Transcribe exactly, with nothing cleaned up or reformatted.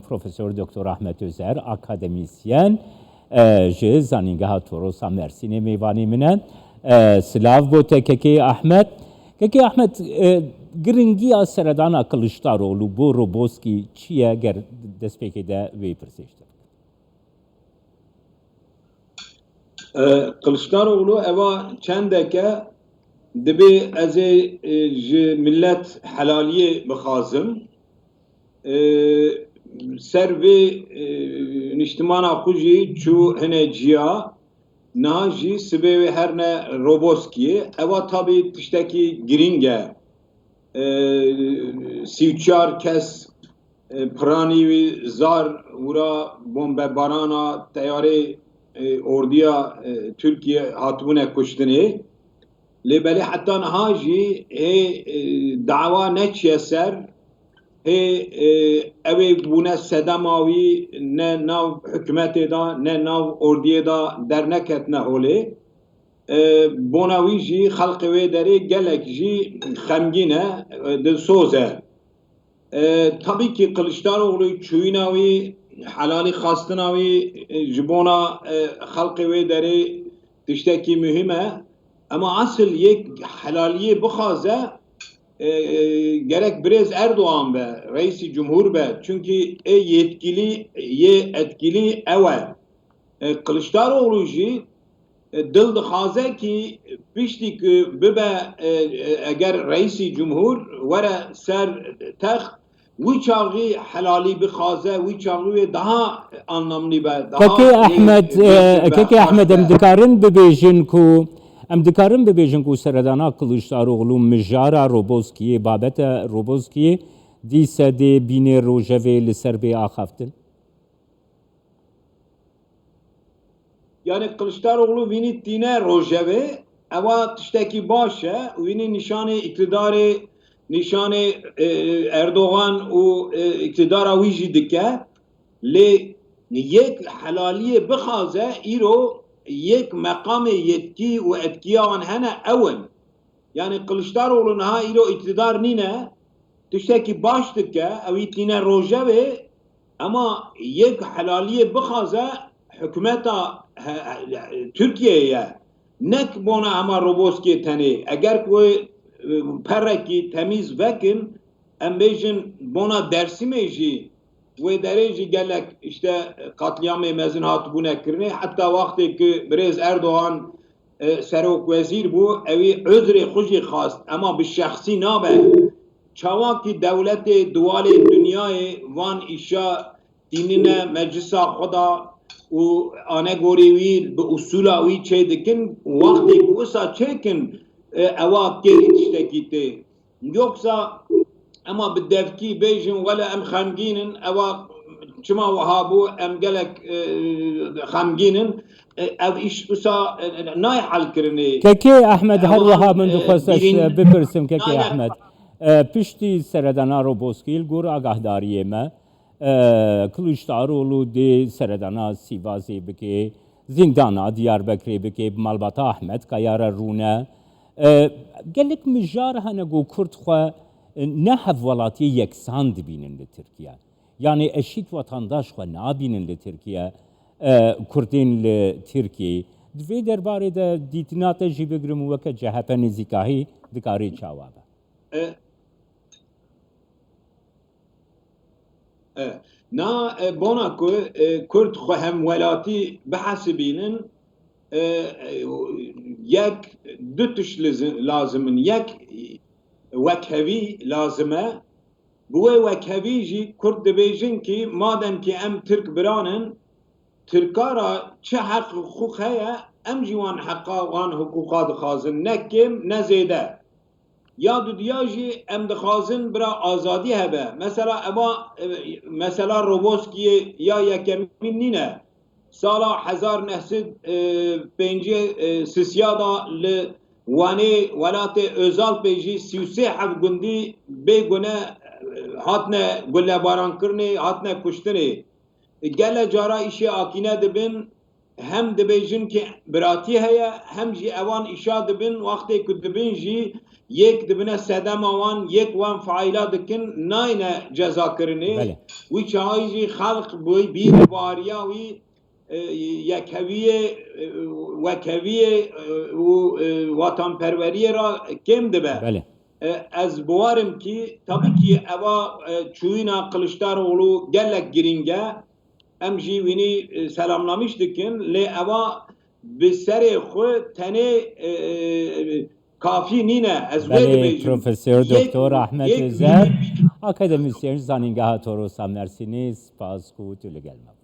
Profesor Doktor Ahmet Özer, akademisyen, e, ji Zanîngeha Torosa Mersînê mêvanê min e. E, silav bo te kekê Ahmet. Kekê Ahmet, e, giringiya seredana Kiliçdaroglu bo Roboskî çi ye, ger destpêkê de wê pirsê ji te bikim? E, Kiliçdaroglu eva çendeke dibê ez ê, e, ji millet helaliyê bixwazim. E, ser vê, e, niştimana xwe jî çû hine ciya, niha jî sibê wê herne Roboskiyê. Eva tabî tiştekî girîng e. E, sî û çar kes, e, piranî wî zar wira bombebarana teyarê, e, ordiya, e, Tirkiye hatibûne kuştinê. Lê belê heta niha jî hê, e, dawa neçiye ser, hê, e, ew ê bûne sedema wî ne nav hikûmetê de, ne nav ordiyê de derneketine holê. E, bona wî jî xelqê wê derê gelek jî xemgîn e, e, dilsoz e. E, tabî kî Kiliçdaroglu çûyîna wî, helalî xwestina wî, e, ji bona, e, xelqê wê derê tiştekî muhîm e. Ema esil yek helaliyê bixwaze, e, e, gerek birêz Erdogan be, reîsî cumhur be. Çunkî ê yetkilî, yê etkilî ew e. E, Kiliçdaroglu jî, e, dil dixwaze kî piştî ku bibe, e, e, eger reîsî cumhur were ser text, wî çaxî helalî bixwaze, wî çaxî wê daha anlamlî be, daha Kekê wê Ehmed, e, e, Kekê Ehmed, em dikarin bibêjin ku, em dikarin bibêjin ku seredana Kiliçdaroglu mijara Roboskiyê, babeta Roboskiyê dîse dê bînê rojevê li ser bê axaftin? Yani Kılıçdaroğlu vînî tîne rojevê, ewa tiştekî baş e, wînî nîşanê îktidarê, nîşanê, e, Erdogan û, e, îktidara wî jî dike. Lê yek helaliyê bixaze, îro yek meqamê yetkî û etkiya wan hene, ew in. Yani Kılıçdaroğlu niha îro îktidar nîne, tiştekî baş dike, ew î tîne rojevê, ema yek helaliyê bixaze hikûmeta he-, he-, Tirkiyeyê ye. Nek bona hema Roboskê tenê. Eger ku, e, perekî temîz vekin, em bêjin bona Dersimê jî, wê derê jî gelek işte katliamê mezin hatibûne kirinê. Heta wextê ku birêz Erdogan, e, serokwezîr bû, ewî uzrê xwe jî xwest, ema bi şexsî nabe. Çawa ki dewletê duwalê dinyayê van îşa tînine meclisa xwe da û anegorê wî bi usûla wî çê dikin, wextê ku wisa çêkin, e, ewa kêrî tiştekî tê. Yoksa ema bi devkî bêjin, wele em xemgîn in, ewa çima wiha bû, em gelek, e, xemgîn in, e, ev îş wisa, e, nayê helkirinê. Kekê Ehmed, her Ewa, wiha min e, dixwest ez, bîn-, e, bipirsim, Kekê nayê Ehmed. E, piştî seredana Roboskî, li gor agahdariyê me, e, Kiliçdaroglu dê seredana Sîvazê bike, zîndana Diyarbekirê bike, bi malbata Ahmet Kaya re rûne. E, gelek mijar hene ku Kurd xwe, e, ne hevwelatiyê yeksan dibînin li Tirkiye. Yani eşît wetandaş xwe nabînin li Tirkiye, e, Kurdên li Tirkiyeyê. Di vê derbarê de dîtina te jî bigrim û weke C H P nêzîkahî dikarê çawa be? E, e, na, e, bona ku, e, Kurd xwe hemwelatî bihesibînin, e, e, yek, du tişt lizi-, lazim in. Yek, wekhevî lazim e. Bi wê wekhevî jî Kurd dibêjin kî madem kî em Tirk biran in, Tirka ra çi heq û hiqûq heye, em jî wan heqa, wan hiqûqa dixwazin, ne kêm, ne zêde. Ya dudiya jî em dixwazin bira azadî hebe. Mesela eva, e, mesela Roboskiyê ya yekemîn nîne. Sala hezar neh sed pêncî sisiya da li Wanê welatê Özalpê jî sî û sê hevgundî bê gune, e, hatine gullebarankirinê, hatine kuştinê. Gele cara îşê akîne dibin, hem dibêjin ki biratî heye, hem jî ewan îşa dibin, wextê ku dibin jî yek dibine sedema wan, yek wan faîla dikin, nayne cezakirinê. Belê. Wî çaxê jî xelq bi bîr bariya wî, e, yekeviyê, e, wekeviyê, e, û, e, watanperweriyê ra kêm dibe. Belê. E, ez bawerim ki, tabii ki eva, e, çûyîna Kiliçdaroglu gelek girîng e. Em jî wînî, e, selamlamiş dikin, lê eva bi serê xwe tenê, e, e, kafî nîne. Ez wê Belê, dibêjim. Profesör Yek, Doktor Ahmet yek Özer, milim akademisyen Zanîngeha Torosa Mersînî, spas ku tu li gel me.